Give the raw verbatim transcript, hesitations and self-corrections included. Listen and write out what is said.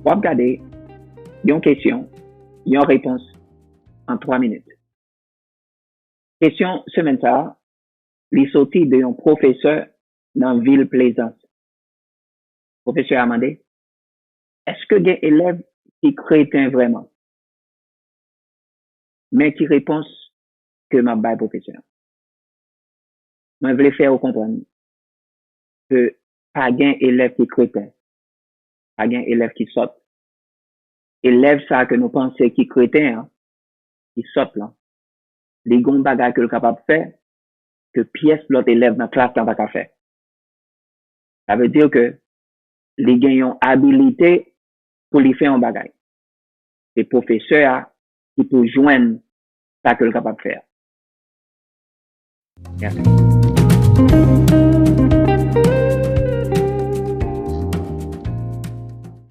W ap gade yon kesyon, yon repons an twa minit. Kesyon semèn sa a, li soti de yon pwofesè nan vil Plaisance. Pwofesè a mande, èske gen elèv ki kreten vrèman? Men ki repons ke m ap bay pwofesè a. Mwen vle fè w konprann ke pa gen elèv ki kreten, pa gen elèv ki sòt. Elèv sa ke nou panse ki kreten an, ki sòt lan, li gen yon bagay ke l kapab fè ke pyès lòt elèv nan klas lan pa ka fè. Sa vle di ke li gen yon abilite pou li fè yon bagay. Se pwofesè a ki pou jwenn sa ke l kapab fè a. Mèsi.